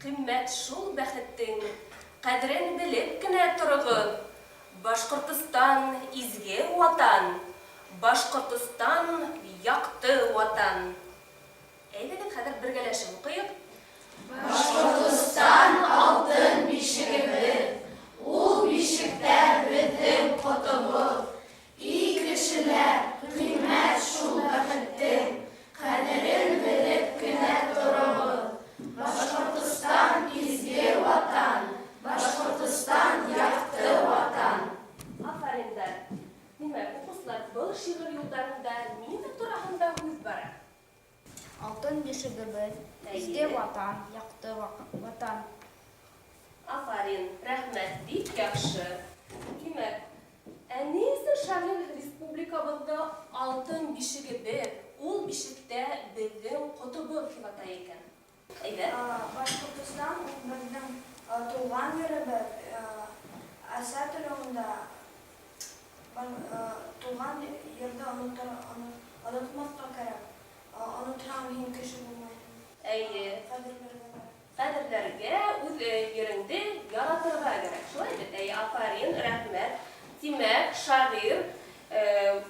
Ҡиммәт шул бәхеттең, Ҡәҙерен белеп кенә тороғоҙ. Башҡортостан, изге Ватан, Башҡортостан, яҡты Ватан. Әйҙәгеҙ, хәҙер бергәләшеп уҡыйыҡ. Башҡортостан алтын бишегебеҙ, Ул бишектә беҙҙең ҡотобоҙ. И кешеләр, ҡиммәт шул бәхеттең, Ҡәҙерен белеп кенә тороғоҙ. Башҡортостан изге Ватан, Башҡортостан яҡты Ватан. Афариндар! Димәк, укучылар, был шигырь юлдарында нимә тураһында һүҙ бара? Алтын бишегебеҙ, изге Ватан, яҡты Ватан. Афарин, рәхмәт, бик яҡшы. Димәк, ә ни өсөн шагыйрь республикабыҙҙы алтын бишегебеҙ, ул бишектә беҙҙең ҡотобоҙ тип атай икән? Әйҙә. Башҡортостан ул беҙҙең тыуған еребеҙ, әсә теле унда, тыуған ерҙе онотмаҫҡа кәрәк. Онотһаң, һин кеше булмайһың. Әйе. Ҡәҙерләргә кәрәк. Ҡәҙерләргә, үҙ ереңде яратырға кәрәк. Шулай бит? Әйе, афарин, рәхмәт. Тимәк, шағир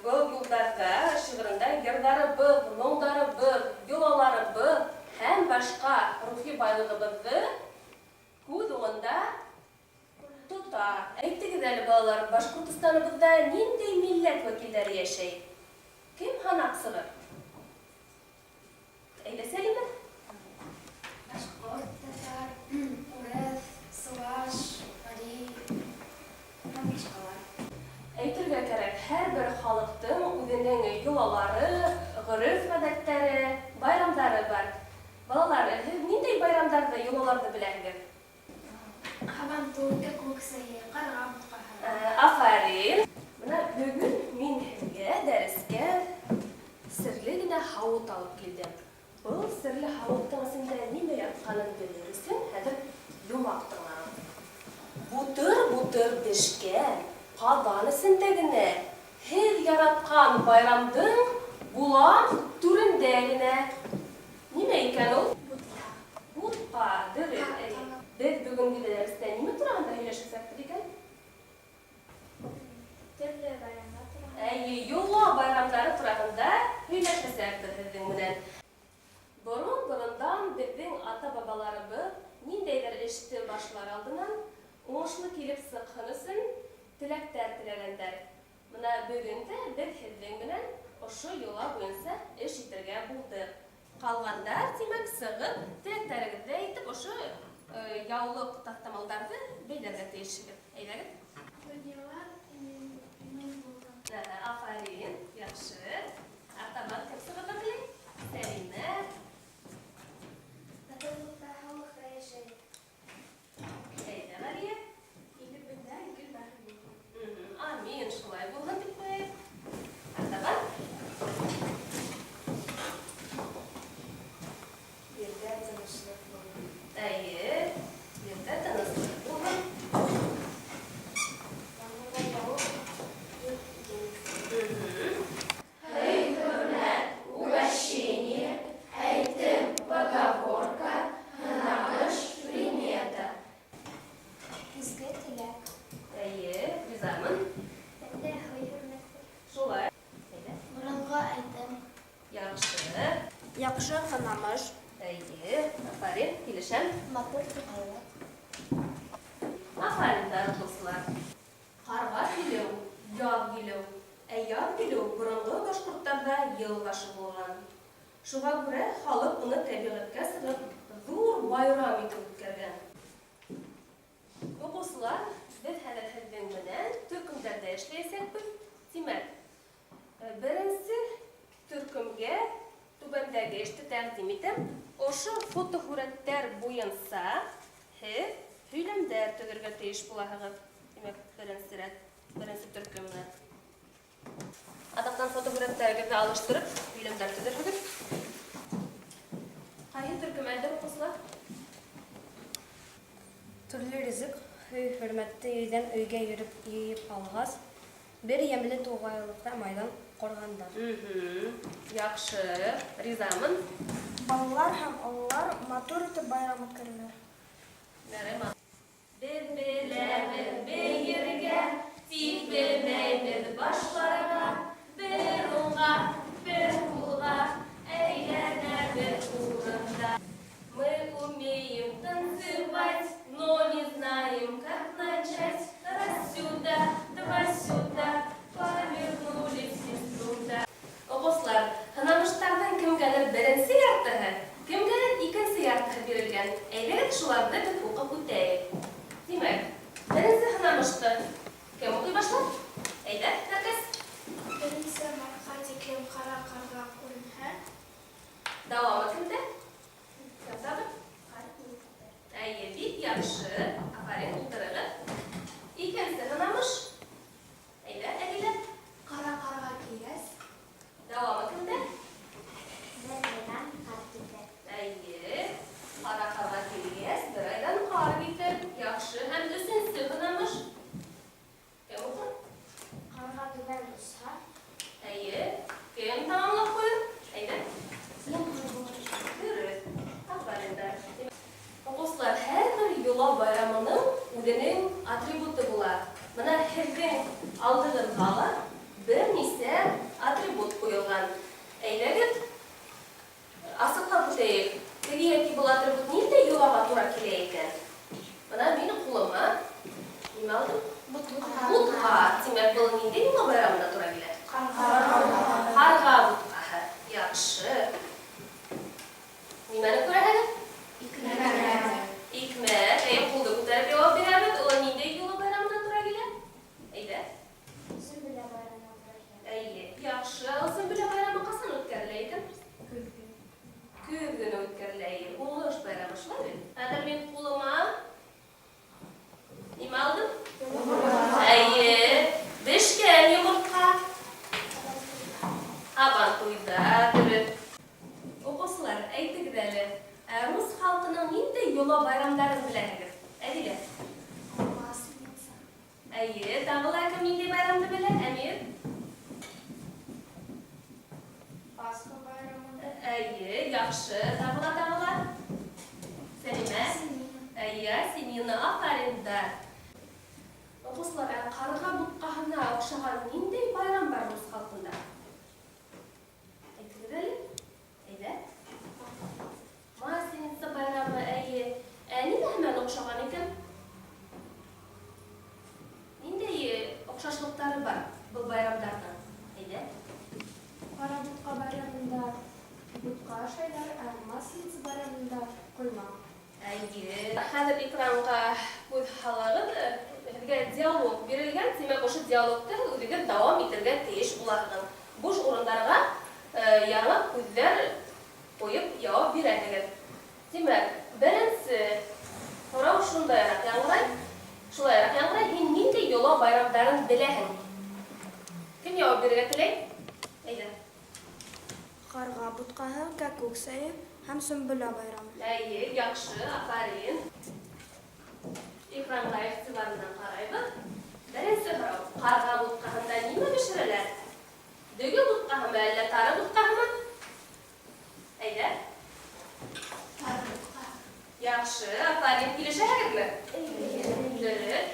был юлдарҙа, шиғырында йырҙарыбыҙ, моңдарыбыҙ, йолаларыбыҙ һәм башҡа рухи байлығыбыҙҙы күҙ уңында тота. Әйтегеҙ әле, балалар, Башҡортостаныбыҙҙа ниндәй милләт вәкилдәре йәшәй? Кем һанап сығыр? Әйҙә, Сәлимә. Башҡорт, татар, урыҫ, сыуаш, мари һәм башҡалар. Әйтергә кәрәк, һәр бер халыҡтың үҙенең йолалары, ғөрөф-ғәҙәттәре, байрамдары бар. Балалар, һеҙ ниндәй байрамдарҙы, йолаларҙы беләһегеҙ? Һабантуй, кәкүк сәйе, ҡарға бутҡаһы. Афарин! Бына бөгөн мин һеҙгә дәрескә серле генә һауыт алып килдем. Был серле һауыттың эсендә нимә ятҡанын белер өсөн хәҙер йомаҡ тыңлағыҙ. Бутыр-бутыр бешкән ҡаҙан эсендә генә, һеҙ яратҡан байрамдың була түрендә генә. Нимә икән ул? Бутҡа. Бутҡа, дөрөҫ, әйе. Беҙ бөгөнгө дәрестә нимә тураһында һөйләшәсәкбеҙ икән? Төрлө байрамдар тураһында. Әйе, йола байрамдары тураһында һөйләшәсәкбеҙ һеҙҙең менән. Борон-борондан беҙҙең ата-бабаларыбыҙ ниндәйҙер эште башлар алдынан, уңышлы килеп сыҡһын өсөн, теләктәр теләгәндәр. Бына бөгөн дә беҙ һеҙҙең менән ошо йола буйынса эш итергә булдыҡ. Ҡалғандар, тимәк, сығып, теләктәрегеҙҙе әйтеп, ошо яулыҡ таҫтамалдарҙы бәйләргә тейешһегеҙ. Әйҙәгеҙ. Донъяла имин булһын. Афарин, яҡшы. Артабан кем сығырға теләй? Сәлимә. Татыулыҡта, һаулыҡта йәшәйек. Әйҙә, Ғәлиә. Илебеҙҙә гел бәхет булһын. Амин, шулай булһын тип ҡуяйыҡ. Артабан. Ерҙә тыныслыҡ булһын. Әйе, ерҙә тыныслыҡ булһын. Ямғырҙа яуып, юл еңсен. Һый-хөрмәт, угощение, әйтем, поговорка, һынамыш, примета. Изге теләк. Әйе, ризамын. Бәндә һый-хөрмәт. Шулай. Әйҙә. Боронғо әйтем. Яҡшы. Яҡшы һынамыш. Әйе, афарин, килешәм. Матур туғайлыҡ. Афарин, дуҫлар. Ҡарға килеү, яҙ килеү. Ә яҙ килеү боронғо башҡорттарҙа йыл башы булған. Шуға күрә халыҡ уны тәбиғәткә сығып, ҙур байрам итеп үткәргән. Уҡыусылар, беҙ хәҙер һеҙҙең менән төркөмдәрҙә эшләйәсәкбеҙ. Тимәк, беренсе төркөмгә түбәндәге эште тәҡдим итәм. Ошо фотоһүрәттәр буйынса һеҙ һөйләмдәр төҙөргә тейеш булаһығыҙ. Тимәк, беренсе рәт, беренсе төркөм менән. Аҙаҡтан фотоһүрәттәрегеҙҙе алыштырып, һөйләмдәр төҙөрһөгөҙ. Ҡайһы төркөм әҙер, уҡыусылар? Төрлө ризыҡ, һый-хөрмәтте өйҙән өйгә йөрөп йыйып алғас, бер йәмле туғайлыҡта майҙан ҡорғандар. Яҡшы, ризамын. Балалар һәм ололар матур итеп байрам үткәрәләр. Ярай. Беҙ беләбеҙ бейергә, тик белмәйбеҙ башларға. Бер уңға, бер һулға, әйләнәбеҙ урында. Мы умеем танцевать, но не знаем, как начать. Раз сюда, два сюда, повернулись без труда. Уҡыусылар, һынамыштарҙың кемгәлер беренсе яртыһы, кемгәлер икенсе яртыһы бирелгән. Әйҙәгеҙ, шуларҙы беҙ уҡып үтәйек. Тимәк, беренсе һынамышты кем уҡый башлар? Әйҙә, Нәркәс. Беренсе мартҡа тиклем ҡара ҡарға күренһә, Дауамы кемдә? Кем тағы? Әйе, бик яҡшы. Афарин, ултырығыҙ. Икенсе һынамыш. Әйҙә, Әдилә. Ҡара ҡарға килгәс, Дауамы кемдә? Бер айҙан ҡар китер. Әйе, ҡара ҡарға килгәс, бер айҙан ҡар китер. Яҡшы. Һәм өсөнсө һынамыш. Кем уҡыр? Ҡарға түбән осһа, Әйе. Кем тамамлап ҡуйыр? Әйҙә. Ямғыр булыр. Дөрөҫ. Афарин. Уҡыусылар, һәр бер йола байрамының үҙенең атрибуты була. Бына һеҙҙең алдығыҙға ла бер нисә атрибут ҡуйылған. Әйҙәгеҙ, асыҡлап үтәйек. Теге йәки был атрибут ниндәй йолаға тура килә икән? Бына мин ҡулыма нимә алдым? Бутҡа. Бутҡа. Тимәк, был ниндәй йола байрамына тура килә? Ҡарға. Ҡарға бутҡаһы. Яҡшы. Нимәне күрәһегеҙ? Икмәк. Икмәк. Әйе, ҡулды күтәреп яуап бирәбеҙ. Ул ниндәй йола байрамына тура килә? Әйҙә. Сөмбөлә байрамына тура килә. Әйе, яҡшы. Ул Сөмбөлә байрамы ҡасан үткәрелә икән? Көҙ көнө үткәрелә. Әйе, уңыш байрамы, шулай бит? Хәҙер мин ҡулыма нимә алдым? Әйе, бешкән йомортҡа. Һабантуйҙа, дөрөҫ. Уҡыусылар, әйтегеҙ әле, ә рус халҡының ниндәй йола байрамдарын беләһегеҙ? Әдилә. Масленица. Әйе, тағы ла кем ниндәй байрамды белә? Әмир? Пасха байрамы. Әйе, яҡшы. Тағы ла, тағы ла. Сәлимә? Әйе, Осенина, афарин да. Уҡыусылар, ә ҡарға бутҡаһына оҡшаған ниндәй байрам бар рус халҡында? Әйтегеҙ әле. Әйҙә. Масленица байрамы, әйе. Ә нимә менән оҡшаған икән? Ниндәй оҡшашлыҡтары бар был байрамдарҙың? Әйҙә. Ҡара бутҡа байрамында бутҡа ашайҙар, ә Масленица байрамында ҡоймаҡ. Әйе. Хәҙер экранға күҙ һалығыҙ, һеҙгә диалог бирелгән, тимәк, ошо диалогты үҙегеҙ дауам итергә тейеш булаһығыҙ. Буш урындарға яңы һүҙҙәр ҡуйып яуап бирәһегеҙ. Тимәк, беренсе һорау шундайыраҡ яңғырай. Шулайыраҡ яңғырай, һин ниндәй йола байрамдарын беләһең? Кем яуап бирергә теләй? Әйҙә. Ҡарға бутҡаһы, кәкүк сәйе һәм Сөмбөлә байрамы. Әйе, яҡшы, афарин. Экранға иғтибар менән ҡарайбыҙ. Беренсе һорау. Ҡарға бутҡаһында нимә бешерәләр? Дөгө бутҡаһымы, әллә тары бутҡаһымы? Әйҙә. Тары бутҡа. Яҡшы, афарин. Килешәһегеҙме? Дөрөҫ.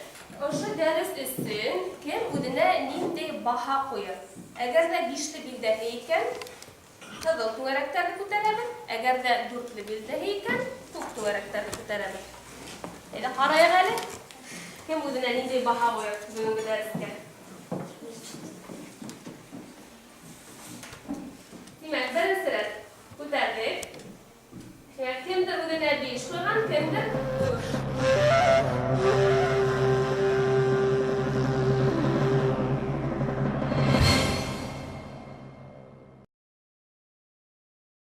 Ошо дәрес өсөн кем үҙенә ниндәй баһа ҡуйыр? Әгәр ҙә бишле билдәһе икән, ҡыҙыл түңәрәктәрҙе күтәрәбеҙ. Әгәр ҙә дүртле билдәһе икән, күк түңәрәктәрҙе күтәрәбеҙ. Әйҙә ҡарайыҡ әле. Кем үҙенә ниндәй баһа ҡуйыр бөгөнгө дәрескә? Тимәк, беренсе рәт күтәрҙек. Тимәк, кемдер үҙенә 5 ҡуйған, кемдер